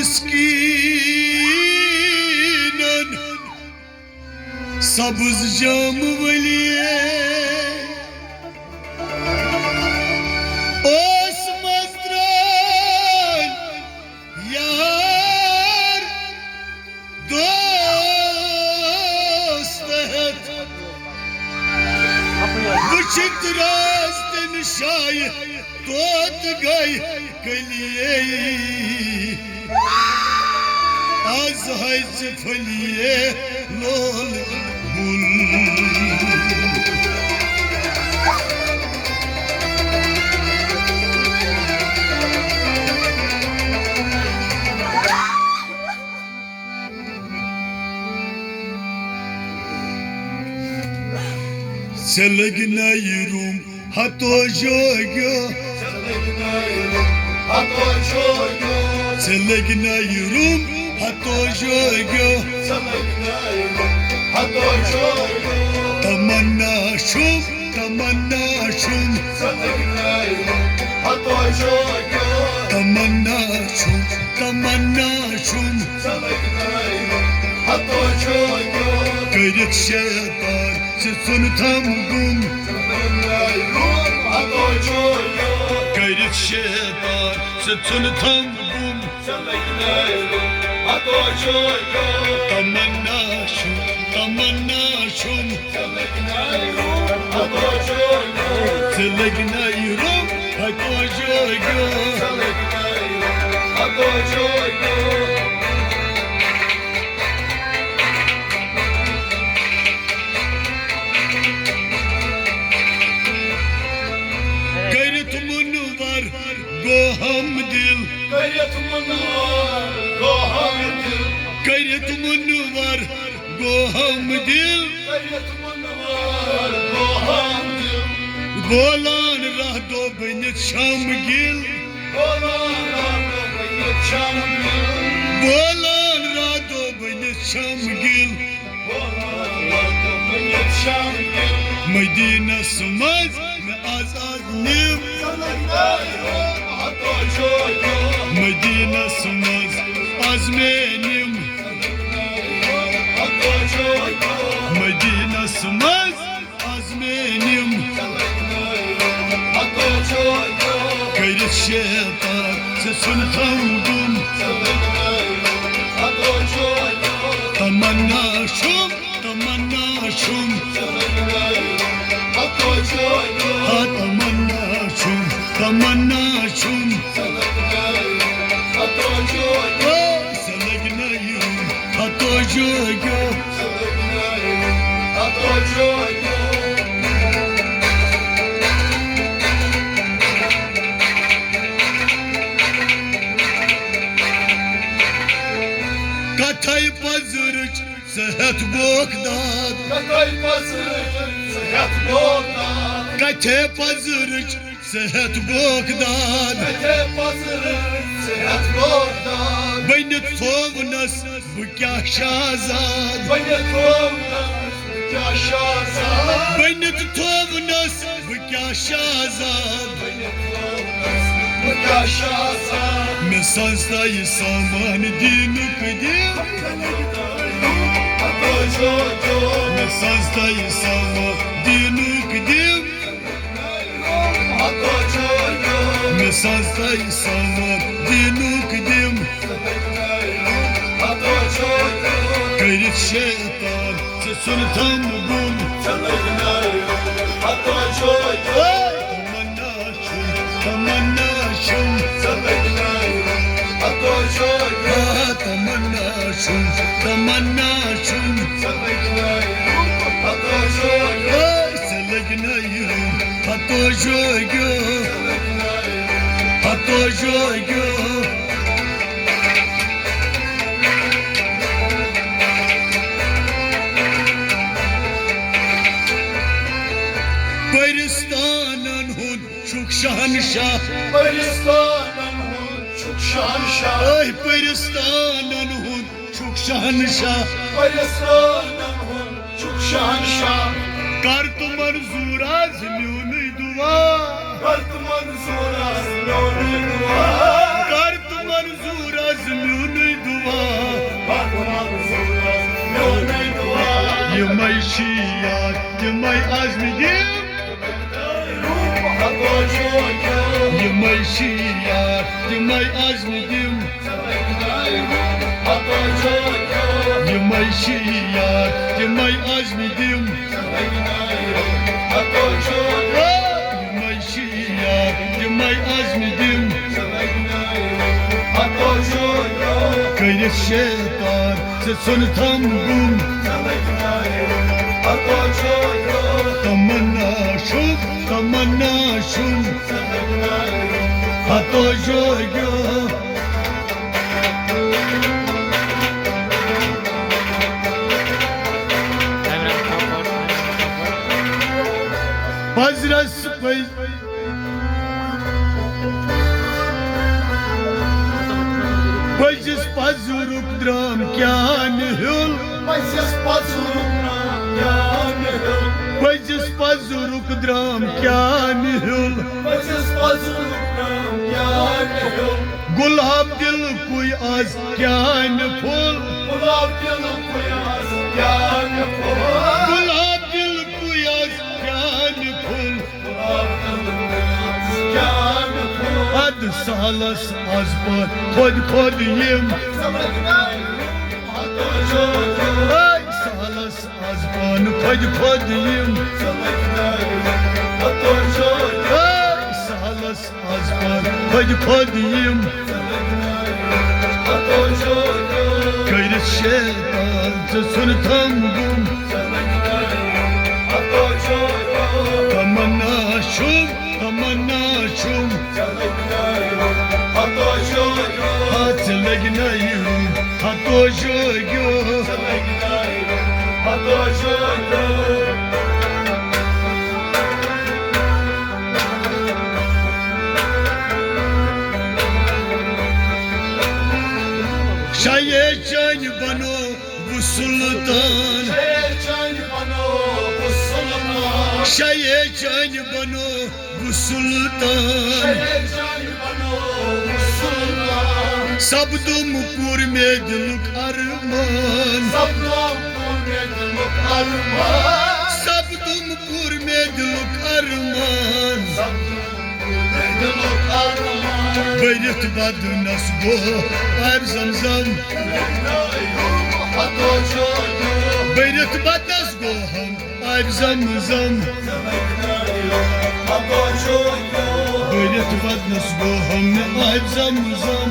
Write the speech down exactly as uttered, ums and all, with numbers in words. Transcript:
مسکینن سبز جام ولی اوس متران یار دوست ہیتھ۔ وچھتھ راز تمہِ شایہِ توت گٔے کلیے۔ از ہیژِ پھلیے لول گُل۔ ژےٚ لٔگۍ نَیہِ روٗم ہتو جوگیو۔ ژےٚ لٔگۍ نَیہِ روٗم ہتو جوگیو۔ تمنا چھُم، تمنا چھُم۔ تمنا چھُم، تمنا چھُم۔ کٔرِتھ شیطان ژٕ ژھُن تھم گُم۔ کٔرِتھ شیطان ژٕ ژھُن تھم گُم۔ تمنا چھُم، تمنا چھُم۔ ژٕ لٔگۍ نَیہِ روٗم ہتو جوگیو۔ کٔرِتھ منور گوٚو ہم دل۔ کٔرِتھ منور گوٚو ہم دل۔ کٔرِتھ منور گوٚو ہم دل۔ کٔرِتھ منور گوٚو ہم دل۔ بولان راہ دو بٔنِتھ شم گِل۔ بولان راہ دو بٔنِتھ شم گِل۔ بولان راہ دو بٔنِتھ شم گِل۔ بولان راہ دو بٔنِتھ شم گِل۔ مدینس منٛز مےٚ آزاد نِم۔ مدینس منٛز آز مےٚ نِم۔ مدینس منٛز آز مےٚ نِم۔ کٔرِتھ شیطان ژٕ ژھُن تھم گُم۔ تمنا چھُم، تمنا چھُم۔ ہا تمنا چھُم، تمنا چھُم۔ او، ژےٚ لٔگۍ نَیہِ روٗم ہتو جوگیو۔ کتھے پزرٕچ ژٕ ہیٚتھ بوکھ داد۔ کتھے پزرٕچ ژٕ ہیٚتھ بوکھ داد۔ کتھے پزرٕچ ژٕ ہیٚتھ بوکھ داد۔ کتھے پزرٕچ ژٕ ہیٚتھ بوکھ داد۔ بٔنِتھ تھوونس بہٕ کیٛاہ شہزاد۔ بٔنِتھ تھوونس بہٕ کیٛاہ شہزاد۔ بٔنِتھ تھوونس بہٕ کیٛاہ شہزاد۔ بٔنِتھ تھوونس بہٕ کیٛاہ شہزاد۔ مےٚ سنٛز تۄہہِ سامان دیٖنُک دِل۔ مےٚ سنٛز تۄہہِ سامان دیٖنُک دِل۔ مےٚ سنٛز تۄہہِ سامان دیٖنُک دِم۔ کٔرِتھ شیطان ژٕ ژھُن تھم گُم۔ تمنا چھُم، تمنا چھُم۔ آ، تمنا چھُم، تمنا چھُم۔ آ، ژےٚ لٔگۍ نَیہِ روٗم ہتو جوگیو، ہتو جوگیو۔ پرستانن ہُنٛد چھُکھ شہنشاہ۔ پرستانن ہُنٛد چھُکھ شہنشاہ۔ اے پرستانن ہُنٛد چھُکھ شہنشاہ۔ پرستانن ہُنٛد چھُکھ شہنشاہ۔ کر تہٕ منظور از میونُے دُعا۔ کر تہٕ منظور از میونُے دُعا۔ کر تہٕ منظور از میونُے دُعا۔ منظور از میونُے دُعا۔ یِمے چھِ یار، یِمے عزمِ دِل۔ یِمے چھِ یار، یِمے عزمِ دِل۔ یِمے چھِ یار، یِمے عزمِ دِل۔ یِمے چھِ یار، یِمے عزمِ دِل۔ کٔرِتھ شیطان ژٕ ژھُن تھم گُم۔ تمنا چھُم، تمنا چھُم۔ ہتو جوگیو۔ پزرس پز۔ پزِس پزرُک درام کیٛاہ مےٚ ہیوٚل۔ پزِس پزرُک درام کیٛاہ مےٚ ہیوٚل۔ پزِس پزرُک درام کیٛاہ مےٚ ہیوٚل۔ پزِس پزرُک درام کیٛاہ مےٚ ہیوٚل۔ گُلاب دِلکُے آز کیٛاہ مےٚ پھوٚل۔ گُلاب دِلکُے آز کیٛاہ مےٚ پھوٚل۔ گُلاب دِلکُے آز کیٛاہ مےٚ پھوٚل۔ اَدٕ سہلس از پٲٹھۍ خۄد خۄد یِم۔ اے سہلس از پٲٹھۍ خۄد خۄد یِم۔ اے سہلس از پٲٹھۍ خۄد خۄد یِم۔ کٔرِتھ شیطان ژٕ ژھُن تھم گُم۔ تمنا چھُم، تمنا چھُم۔ ہتھ لگہِ نہ یُن، ہتو جوگیو۔ شاید چانہِ بنو بہٕ سلطان۔ شاید چانہِ بنو بہٕ سلطان۔ شاید چانہِ بنو بہٕ سلطان۔ شاید چانہِ بنو بہٕ سلطان۔ سپدُم پوٗرٕ مےٚ دِلُک ارمان۔ سپدُم پوٗرٕ مےٚ دِلُک ارمان۔ سپدُم پوٗرٕ مےٚ دِلُک ارمان۔ سپدُم پوٗرٕ مےٚ دِلُک ارمان۔ بٔرِتھ بدنس گوٚو آبِ زمزم۔ بٔرِتھ بدنس گوٚو ہم آبِ زمزم۔ بٔرِتھ بدنس گوٚو ہم آبِ زمزم۔